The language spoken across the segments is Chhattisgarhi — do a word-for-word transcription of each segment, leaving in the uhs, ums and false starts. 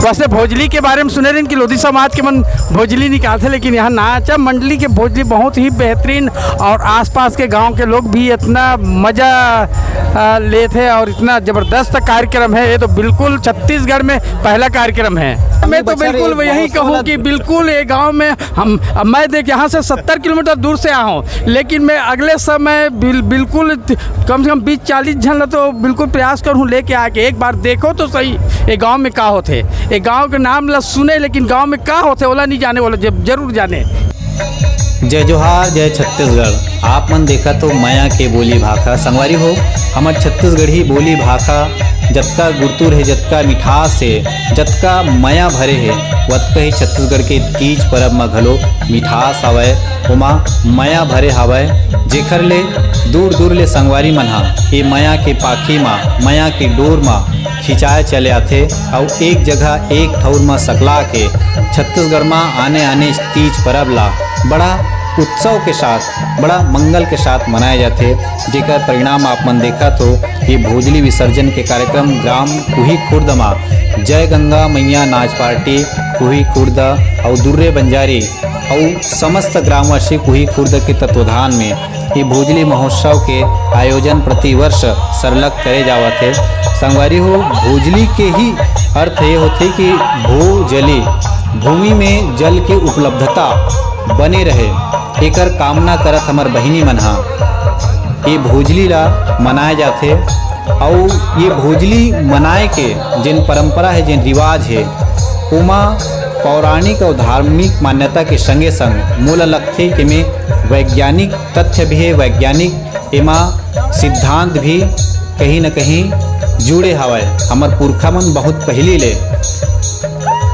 वैसे भोजली के बारे में सुने रहेन कि लोधी समाज के मन भोजली निकालथे, लेकिन यहाँ नाचा मंडली के भोजली बहुत ही बेहतरीन, और आसपास के गांव के लोग भी इतना मजा, अ, लेथे और इतना जबरदस्त कार्यक्रम है। ये तो बिल्कुल छत्तीसगढ़ में पहला कार्यक्रम है। मैं तो बिल्कुल यही कहूँ कि बिल्कुल ये गांव में हम, अब मैं देख, यहाँ से सत्तर किलोमीटर दूर से आया हूँ, लेकिन मैं अगले समय बिल-, बिल्कुल कम से कम बीस चालीस झन ला तो बिल्कुल प्रयास करूँ लेके आके। एक बार देखो तो सही, ये गांव में का होथे, ये गांव के नाम ला सुने, लेकिन गांव में का होथे, ओला नहीं जाने, ओला जब जरूर जाने। जय जोहार, जय छत्तीसगढ़। आप मन देखत हो मया के बोली भाखा। संगवारी हो, हमर छत्तीसगढ़ी बोली भाखा जतका गुरतुर हे, जतका मिठास हे, जतका मया भरे हे, वतका ही छत्तीसगढ़ के तीज परब म घलो मिठास हवय, ओमा मया भरे हवय, जेखर ले दूर-दूर ले संगवारी मन ह ए मया के पाखी म, मया के डोर म खिंचाए चले आथे अउ एक जगह एक ठउर म सकला के छत्तीसगढ़ म आने-आने तीज परब ला बड़ा उत्सव के साथ, बड़ा मंगल के साथ मनाए जाथे, जेकर परिणाम आप मन देखत हो, ये भोजली विसर्जन के कार्यक्रम ग्राम कुही खुर्द म जय गंगा मैया नाच पार्टी कुही खुर्द अउ दुर्रे बंजारी अउ समस्त ग्रामवासी कुही खुर्द के तत्वाधान में ये भोजली महोत्सव के आयोजन प्रतिवर्ष सरलग करे जावत हे। संगवारी हो, भोजली के ही अर्थ ये होथे कि भो जली, भूमि में जल के उपलब्धता बने रहे, एकर कामना करत हमर बहिनी मन ह ये भोजली ला मनाए जाथे। अउ ये भोजली मनाए के जेन परंपरा हे, जेन रिवाज हे, ओमा पौराणिक अउ धार्मिक मान्यता के संगे संग मोला लगथे कि में वैज्ञानिक तथ्य भी हे, वैज्ञानिक एमा सिद्धांत भी कहीं न कहीं जुड़े हवय। हमर पुरखा मन बहुत पहिली ले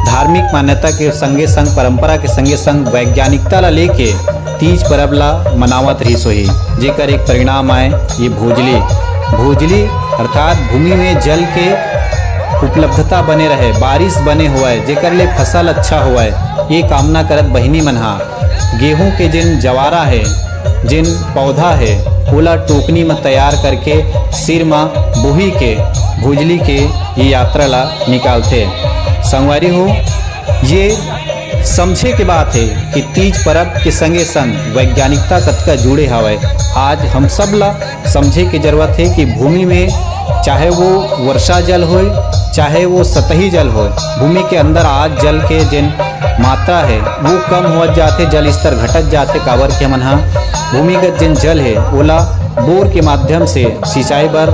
धार्मिक मान्यता के संगे संग, परंपरा के संगे संग वैज्ञानिकता ला लेके तीज परब ला मनावत रिहिस होही, जेकर एक परिणाम आय ये भोजली। भोजली अर्थात भूमि में जल के उपलब्धता बने रहे, बारिश बने होवय, जेकर ले फसल अच्छा होवय, ये कामना करत बहिनी मन हा गेहूं के जेन जवारा हे, जेन पौधा हे, ओला टोकनी म तैयार करके सिर म बोही के भोजली के ये यात्रा ला निकालथे। संगवारी हो, ये समझे के बात हे कि तीज परब के संगे संग वैज्ञानिकता कतका जुड़े हवय। आज हम सब ला समझे के जरूरत हे कि भूमि में चाहे वो वर्षा जल होय, चाहे वो सतही जल होय, भूमि के अंदर आज जल के जेन मात्रा हे, वो कम होवत जाथे, जल स्तर घटत जाथे, काबर कि हमन ह भूमिगत जेन जल हे, ओला बोर के माध्यम से सिंचाई बर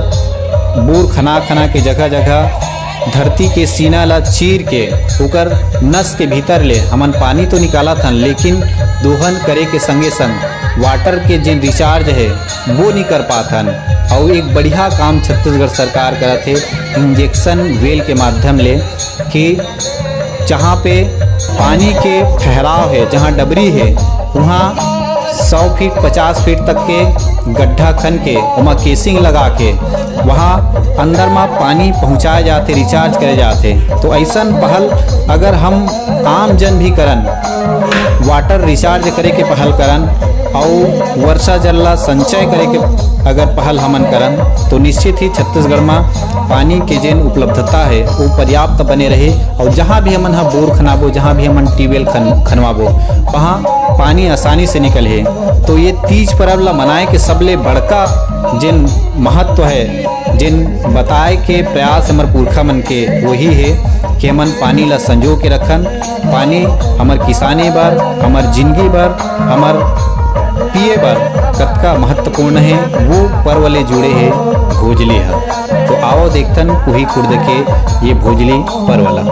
बोर खना खना के जगह जगह धरती के सीना ला चीर के ओकर नस के भीतर ले हमन पानी तो निकालत हन, लेकिन दोहन करे के संगे संग वाटर के जेन रिचार्ज हे, वो नी कर पाथन। अउ एक बढ़िया काम छत्तीसगढ़ सरकार करत हे, इंजेक्शन वेल के माध्यम ले, कि जहाँ पे पानी के ठहराव हे, जहाँ डबरी हे, वहाँ सौ फीट, पचास फीट तक के गड्ढा खन के, ओमा केसिंग लगा के, वहाँ अंदर मा पानी पहुँचाए जाथे, रिचार्ज करे जाथे। तो ऐसन पहल अगर हम आम जन भी करन, वाटर रिचार्ज करे के पहल करन, अउ वर्षा जल ला संचय करे के अगर पहल हमन करन, तो निश्चित ही छत्तीसगढ़ मा पानी के जेन उपलब्धता हे, वो पर्याप्त बने रही। अउ जहाँ भी हमन ह बोर खनाबो, जहाँ भी हमन ट्यूबवेल खन-, खनवाबो, वहाँ पानी आसानी से निकलही। तो ये तीज परब ला मनाए के सबले बड़का जेन महत्व हे, जेन बताए के प्रयास हमर पुरखा मन के वही हे कि हमन पानी ला संजो के रखन। पानी हमर किसानी बर, हमर जिंदगी बर, हमर पिए बर कतका महत्वपूर्ण हे, वो पर्व ले जुड़े हे भोजली ह। तो आवो देखथन कुही खुर्द के ये भोजली पर्व ला।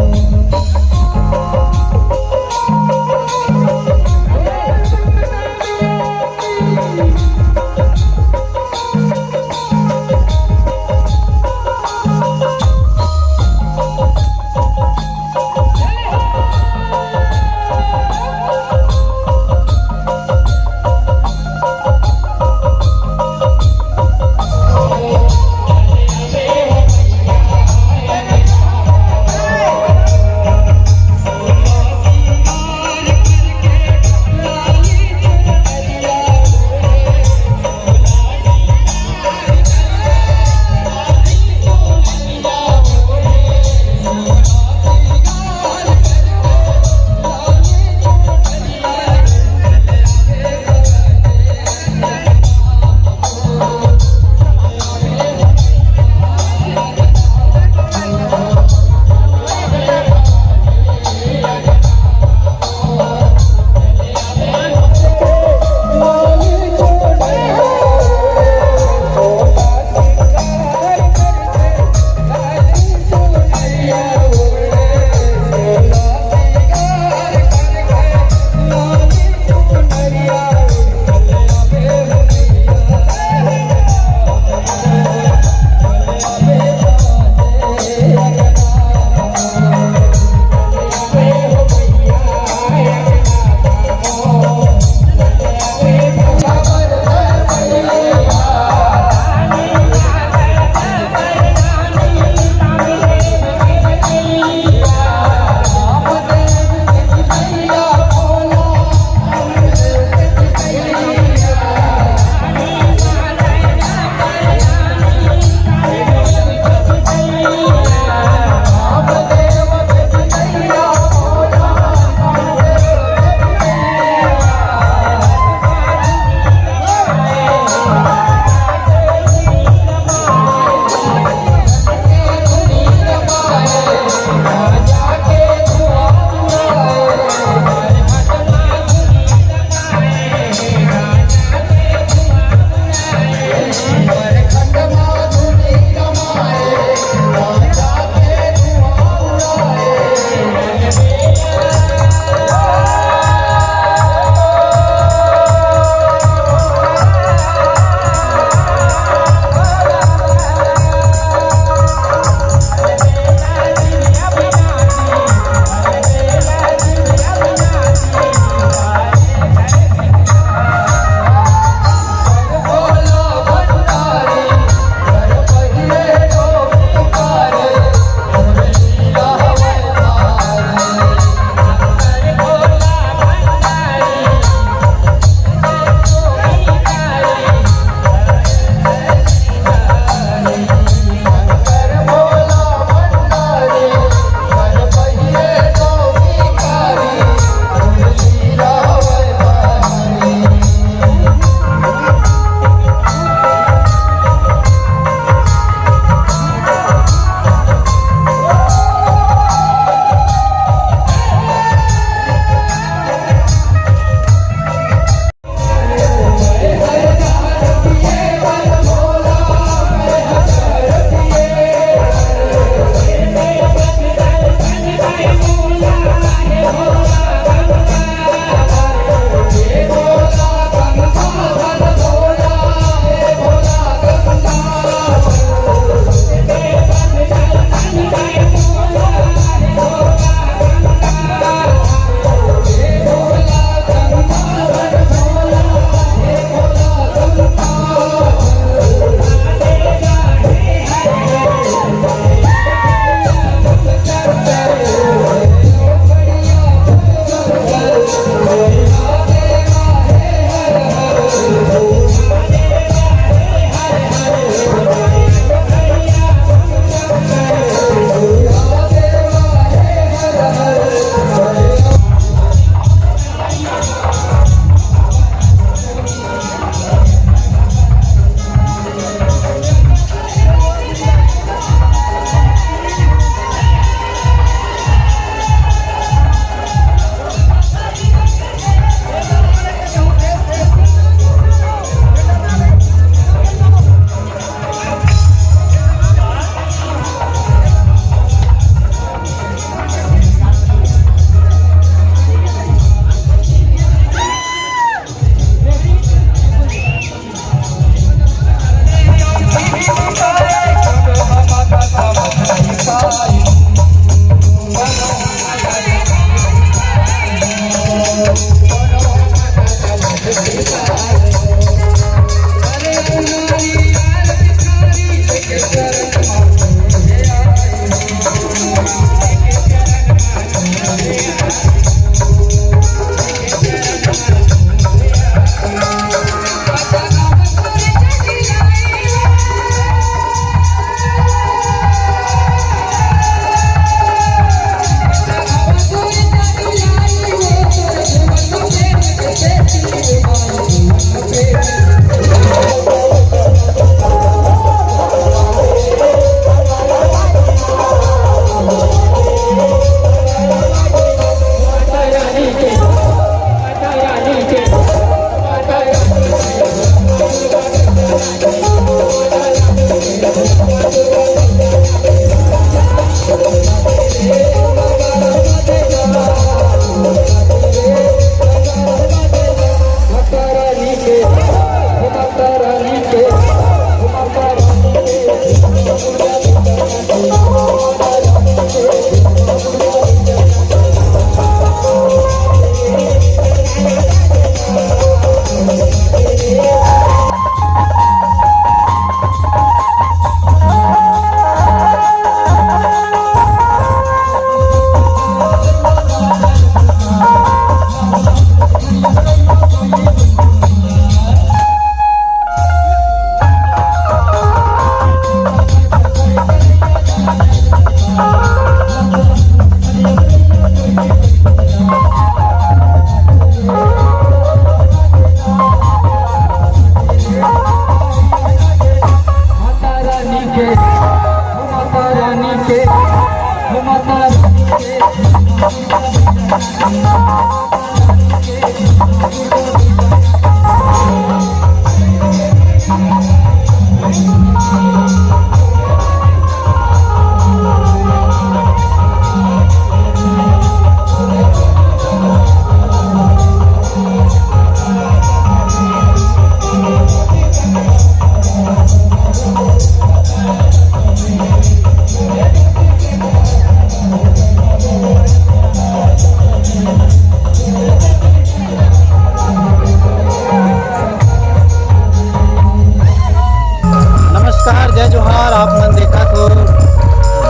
नमस्कार, जय जोहार। आप मन देखत हो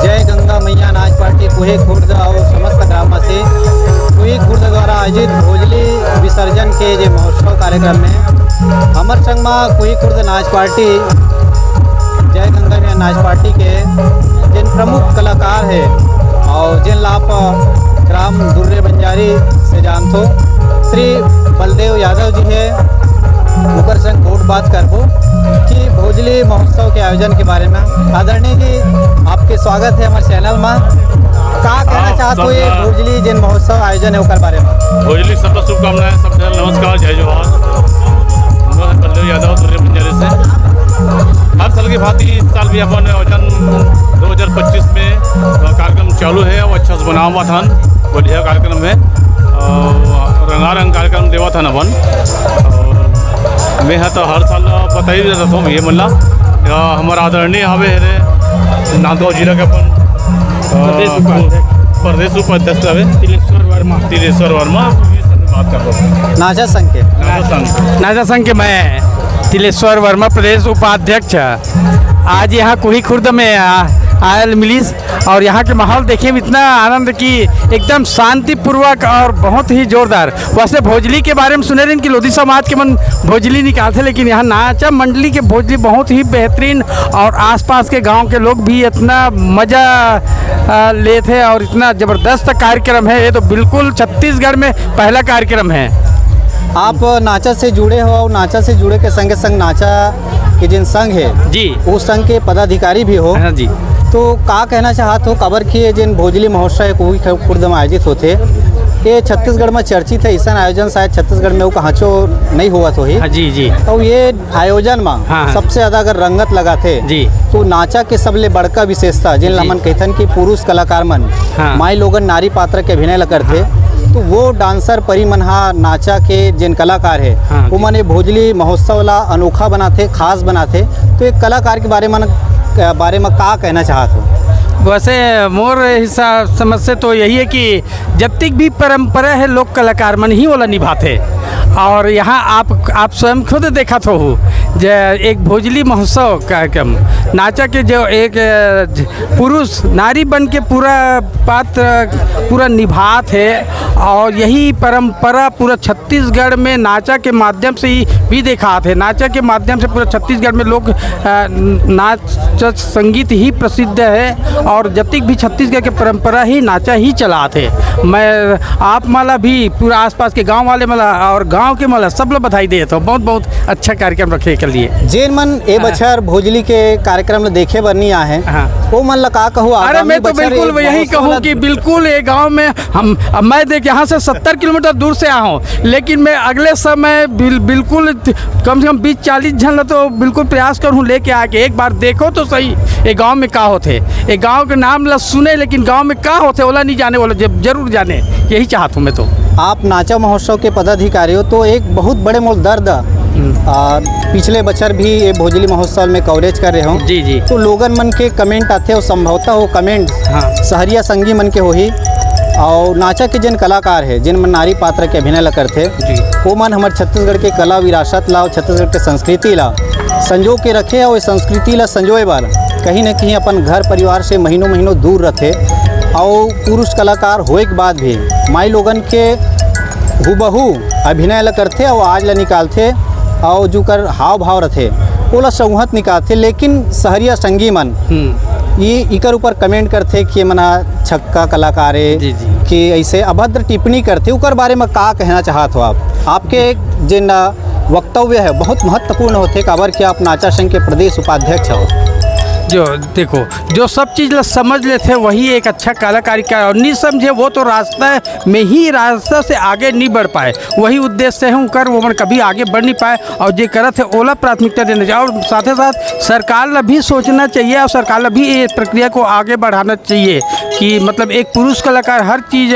जय गंगा मैया नाच पार्टी कुही खुर्द और समस्त ग्रामवासी कुही खुर्द द्वारा आयोजित भोजली विसर्जन के जे महोत्सव कार्यक्रम में हमर संग मा कुही खुर्द नाच पार्टी, जय गंगा मैया नाच पार्टी के जिन प्रमुख कलाकार है और जिन ला आप ग्राम दुर्रे बंजारी से जानथो, श्री बलदेव यादव जी है, ओकर संग गोठ बात करबो कि भोजली महोत्सव के आयोजन के बारे में। आदरणीय जी, आपके स्वागत है हमारे चैनल में। का कहना आप चाहत हो ये सब भोजली जिन महोत्सव आयोजन है ओकर बारे में? भोजली सबला शुभकामनाएं, सब झन नमस्कार, जय जोहार। मैं बलदेव यादव दुर्रे बंजारी से। हर साल की भांति इस साल भी अपन आयोजन दो हज़ार पच्चीस में, अ, कार्यक्रम चालू है, वो अच्छा से बनावत हन, बढ़िया कार्यक्रम है। अ, रंगारंग कार्यक्रम देवत हन अपन। अ, मैं ह तो हर साल बता ही देता हूँ ये मल्ला, अ, हमारा आदरणीय हवे हरे नांदगांव जिला के अपन, अ, प्रदेश उपाध्यक्ष। प्रदेश उपाध्यक्ष हवे तिलेश्वर वर्मा। तिलेश्वर वर्मा, बात कर लो। नाचा संघ के। नाचा संघ। नाचा संघ के मैं तिलेश्वर वर्मा, प्रदेश उपाध्यक्ष। आज यहाँ कुही खुर्द में आ, आयल मिलिस और यहाँ के माहौल देखे में इतना आनंद कि एकदम शांतिपूर्वक और बहुत ही जोरदार। वैसे भोजली के बारे में सुने रहिन कि लोधी समाज के मन भोजली निकालथे, लेकिन यहाँ नाचा मंडली के भोजली बहुत ही बेहतरीन और आसपास के गांव के लोग भी इतना मजा, आ, लेथे और इतना जबरदस्त कार्यक्रम है। ये तो बिल्कुल छत्तीसगढ़ में पहला कार्यक्रम है। आप नाचा से जुड़े हो और नाचा से जुड़े के संगे संग नाचा के जिन संघ है, जी। वो संघ के पदाधिकारी भी हो। हाँ जी। तो का कहना चाहत हो, काबर कि ये जिन भोजली महोत्सव है, कुही खुर्द में आयोजित होथे, ये छत्तीसगढ़ में चर्चित है, ऐसा आयोजन शायद छत्तीसगढ़ में वो कहाँचो नहीं हुआ तो ही। हाँ जी, जी। तो ये आयोजन में हाँ, हाँ। सबसे ज्यादा अगर रंगत लगाथे, जी। तो नाचा के सबले बड़का विशेषता, जिन जी। ला हमन कहिथन कि पुरुष कलाकार मन, हाँ। माई लोगन नारी पात्र के अभिनय ला करथे, हाँ। तो वो डांसर परी मन हा नाचा के जिन कलाकार है, हाँ, वो जी। मन ये भोजली महोत्सव ला अनोखा बनाथे, खास बनाथे। तो एक कलाकार के बारे में, बारे में का कहना चाहत हो? वैसे मोर हिसाब समझ से तो यही है कि जतिक भी परंपरा है, लोक कलाकार मन ही ओला निभाथे। और यहाँ आप, आप स्वयं खुद देखत हो जे एक भोजली महोत्सव कार्यक्रम, नाचा के जो एक, अ, पुरुष नारी बन के पूरा पात्र पूरा निभात है। और यही परंपरा पूरा छत्तीसगढ़ में नाचा के माध्यम से ही भी देखात है। नाचा के माध्यम से पूरा छत्तीसगढ़ में लोग, अ, नाच संगीत ही प्रसिद्ध है और जतिक भी छत्तीसगढ़ के परंपरा ही नाचा ही चलात है। मैं आप मन ला भी, पूरा आसपास के गांव वाले मन ला और गांव के मन ला, सब ला बधाई देत हूँ। बहुत बहुत अच्छा कार्यक्रम रखे के लिए। जेन मन ए हाँ। बछर भोजली के कार्यक्रम ला देखे बर नहीं आए हैं, हाँ। वो मन ला का कहूँ? अरे, आगामी मैं तो बछर बिल्कुल एक यही महोत्सव कहूँ ला कि बिल्कुल ये गांव में हम, अब मैं देख यहाँ से सत्तर किलोमीटर दूर से आया हूँ, लेकिन मैं अगले समय बिल-, बिल्कुल कम से कम बीस चालीस झन ला तो बिल्कुल प्रयास करूँ लेके आके एक बार देखो तो सही, ये गांव में का होथे। ये गांव के नाम ला सुने, लेकिन गांव में का होथे ओला नहीं जाने, ओला जब जरूर जाने, यही चाहत हूँ मैं तो। आप नाचा महोत्सव के पदाधिकारी हो, तो एक बहुत बड़े मोर दर्द, हम्म। आ, पिछले बछर भी ये भोजली महोत्सव में कवरेज कर रहे हो, जी, जी। तो लोगन मन के कमेंट आथे और संभवतः वो कमेंट हाँ। सहरिया संगी मन के होही। और नाचा के जिन कलाकार है, जिन मन नारी पात्र के अभिनय ला करथे, जी। वो मन हमर छत्तीसगढ़ के कला विरासत ला और छत्तीसगढ़ के संस्कृति ला संजो के रखे और संस्कृति ला संजोए बर कहीं न कहीं अपन घर परिवार से महीनों महीनों दूर रथे और पुरुष कलाकार होए के बाद भी माई लोगन के हूबहू अभिनय ला करथे और आज ला निकालथे और जुकर हाव भाव रथे ओला संहत निकालथे। लेकिन सहरिया संगी मन हम्म। ये इकर ऊपर कमेंट करथे कि ये मना छक्का कलाकार है जी, जी। कि ऐसे अभद्र टिप्पणी करथे, उकर बारे में का कहना चाहत हो आप? आपके जिन वक्तव्य है बहुत महत्वपूर्ण होथे, काबर कि आप नाचा संघ के प्रदेश उपाध्यक्ष हो। जो, देखो, जो सब चीज ला समझ लेथे, वही एक अच्छा कलाकारी का, और नहीं समझे, वो तो रास्ता में ही, रास्ता से आगे नहीं बढ़ पाए। वही उद्देश्य है उनकर, वो मन कभी आगे बढ़ नहीं पाए। और जे करत है, ओला प्राथमिकता देना चाहिए। और साथे साथ सरकार ला भी सोचना चाहिए, और सरकार ला भी ये प्रक्रिया को आगे बढ़ाना चाहिए कि, मतलब, एक पुरुष कलाकार हर चीज,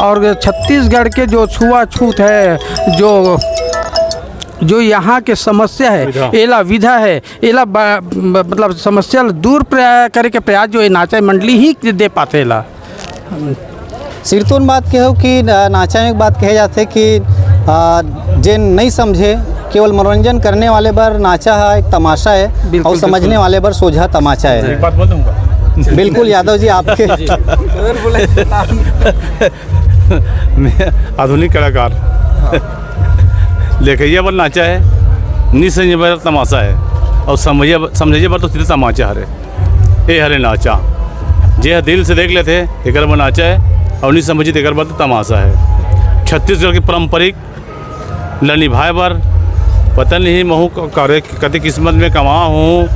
और छत्तीसगढ़ के जो छुआछूत है, जो, जो यहाँ के समस्या है, विधा। एला विधा है, एला बा-, ब-, मतलब, समस्या ल दूर प्र-, करे के प्रयास जो ये नाचा मंडली ही दे पाथे एला। सिरतोन बात कहो कि, अ, नाचा में एक बात कहे जाथे कि, अ, जे नहीं समझे, केवल मनोरंजन करने वाले बर नाचा है, एक तमाशा है, बिल्कुल, और समझने बिल्कुल। वाले बर सोझा तमाचा है। एक बात बोल दूंगा। बिल्कुल, यादव जी, आपके मैं आधुनिक कलाकार। देखइया बर नाचा है, नहीं समझे बर तमाशा है, और समझिया, समझइया बर तो सीधे तमाचा हरे। ए हरे नाचा, जे ह दिल से देख लेथे, तेकर बर नाचा है, और नहीं समझी, तेकर बर तो तमाशा है। छत्तीसगढ़ के पारंपरिक ल निभाए बर, पता नहीं महू क-, करे, कति किस्मत में कमा हूँ।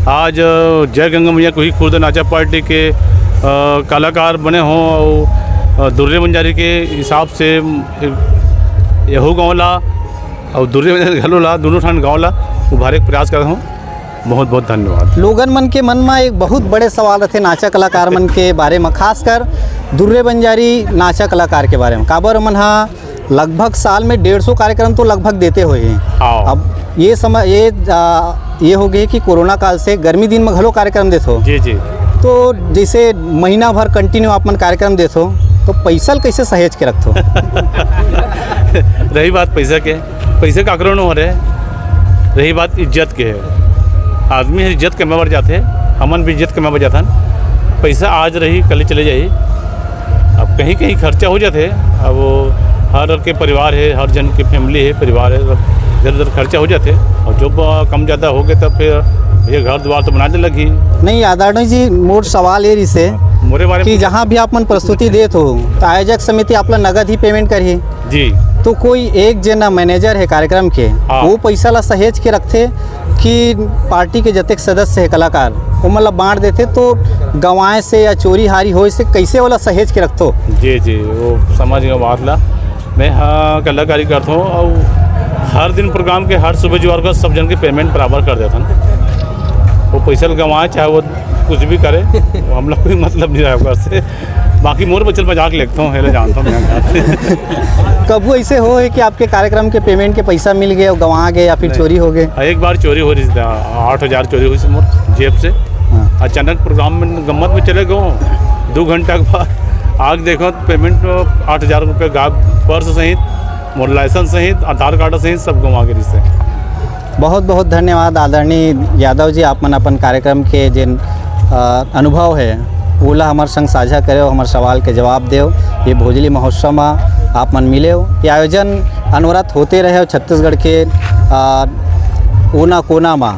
आज, अ, जय गंगा मैया कुही खुर्द नाचा पार्टी के, अ, कलाकार बने हों, और, अ, दुर्रे बंजारी के हिसाब से, अ, यहू गाँव ला और दुर्रे बंजारी घलो ला, दोनों ठान गाँव ला उभारे के प्रयास करत हों। बहुत बहुत धन्यवाद। लोगन मन के मन म एक बहुत बड़े सवाल रथे नाचा कलाकार मन के बारे म, खासकर दुर्रे बंजारी नाचा कलाकार के बारे म। काबर ओमन ह लगभग साल में डेढ़ सौ कार्यक्रम तो लगभग देते होही। हाँ। अब ये समय, ये, आ, ये हो गए कि कोरोना काल से गर्मी दिन में घलो कार्यक्रम देथो। जी, जी। तो जैसे महीना भर कंटिन्यू आप मन कार्यक्रम देथो, तो पैसा ल कैसे सहेज के रखथो? रही बात पैसा के, पैसा काकरो नो हरे, रही बात इज्जत के है। आदमी ह इज्जत कमाए बर जाथे, हमन भी इज्जत कमाए बर जाथन। पैसा आज रही, कल चले जाही। अब कहीं-कहीं खर्चा हो जाथे। अब वो हर के परिवार है, हर जन के फैमिली है, परिवार है, सब इधर-उधर खर्चा हो जाथे। और जब, अ, कम ज़्यादा हो गए, तब फिर ये घर द्वार तो बनाने लगी। नहीं, आदरणीय जी, मोर सवाल ये रिसे मोरे बारे कि में जहाँ भी आप मन प्रस्तुति देत हो, तो आयोजक समिति आप ला नगद ही पेमेंट करही। जी। तो कोई एक जेन मैनेजर है कार्यक्रम के, हाँ। वो पैसा ला सहेज के रखथे कि पार्टी के जतेक सदस्य है कलाकार, ओमन ला बांट देथे, तो गंवाए से या चोरी हारी होए से कैसे ओला सहेज के रखथो? जी, जी, वो समझ गए बात ला। मैं, हाँ, कलाकारी करता हूँ और हर दिन प्रोग्राम के हर सुबह जुआर का सब जन के पेमेंट बराबर कर देता हूँ। वो पैसा गंवाए चाहे वो कुछ भी करे, वो हमला कोई मतलब नहीं रहा ओकर से। बाकी मोर बचल मजाक लेखता हूँ, हेले जानता हूँ मैं। कभू ऐसे हो है कि आपके कार्यक्रम के पेमेंट के पैसा मिल गए और गंवा गए या फिर नहीं। चोरी हो गए? हाँ, एक बार चोरी हो रही थी, आठ हज़ार चोरी हुई थी मोर जेब से। हाँ। अचानक प्रोग्राम में गम्मत में चले गए, दो घंटा के बाद आग देखो तो पेमेंट आठ हज़ार रुपये गायब, पर्स सहित, मोर लाइसेंस सहित, आधार कार्ड सहित सब गंवा गए रिसे। बहुत बहुत धन्यवाद आदरणीय यादव जी, आप मन अपन कार्यक्रम के जेन, अ, अनुभव है, ओला हमर संग साझा करे, हमर सवाल के जवाब देव। ये भोजली महोत्सव में आप मन मिले हो, ये आयोजन अनवरत होते रहे और छत्तीसगढ़ के, अ, कोना कोना में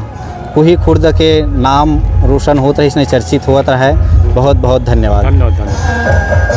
कुही खुर्द के नाम रोशन होत रहे, इसने चर्चित होत रहे। बहुत बहुत धन्यवाद। धन्यवाद, धन्यवाद।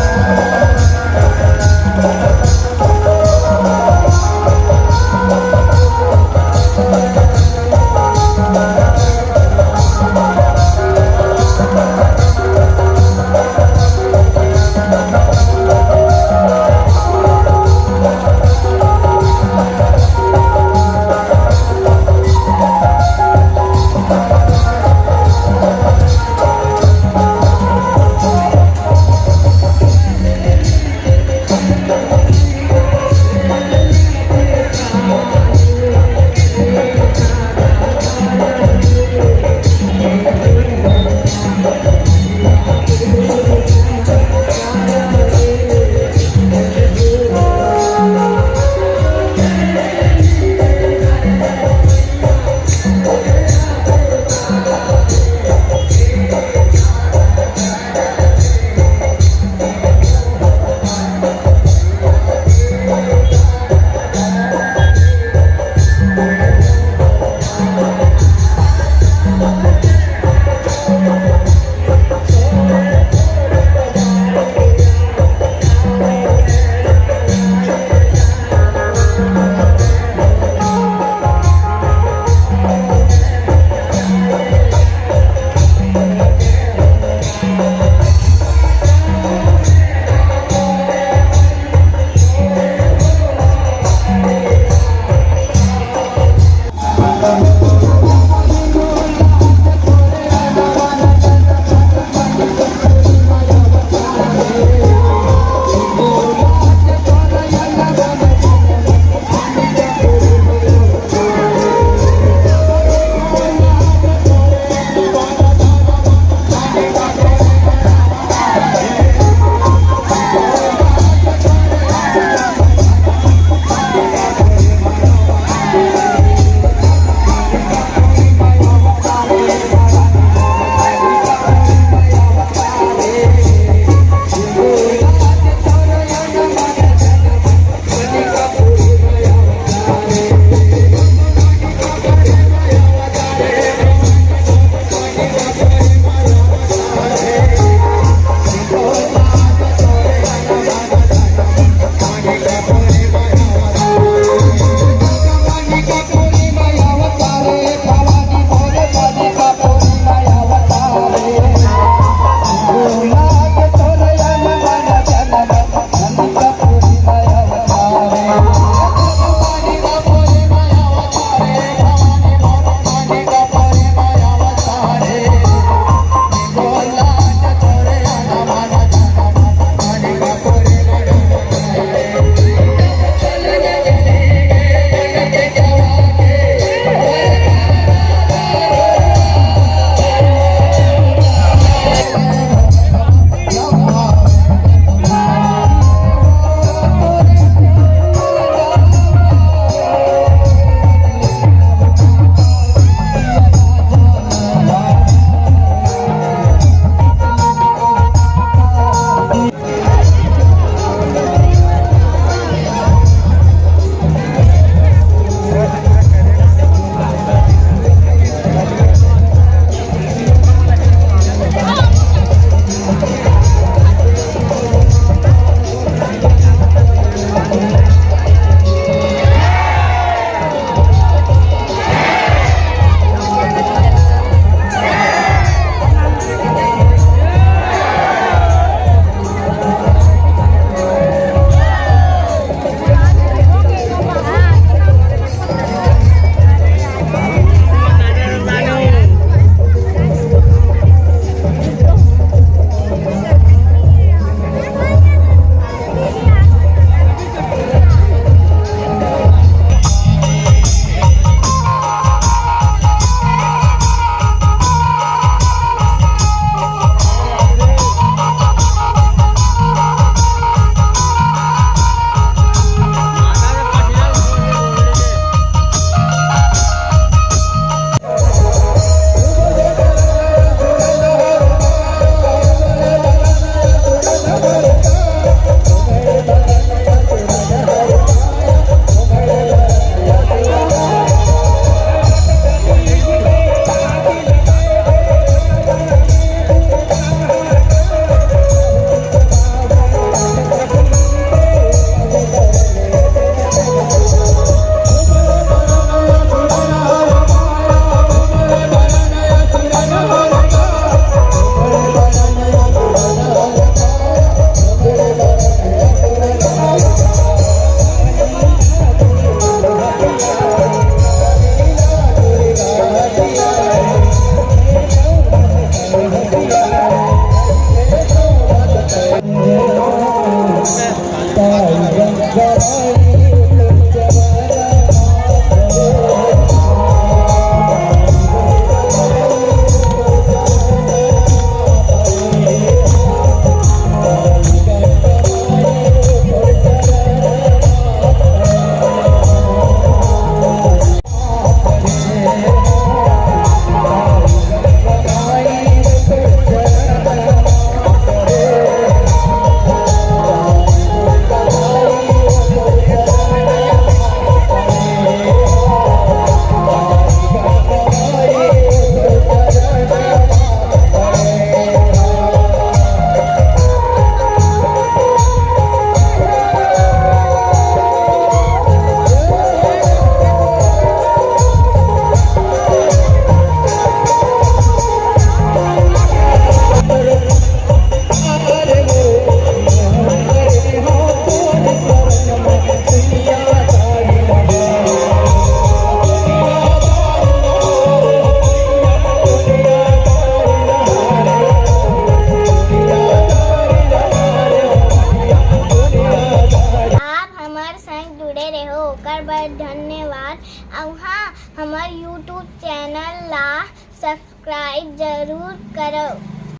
जुड़े रहो, ओकर बर धन्यवाद। अउ हाँ, हमर YouTube चैनल ला सब्सक्राइब जरूर करो।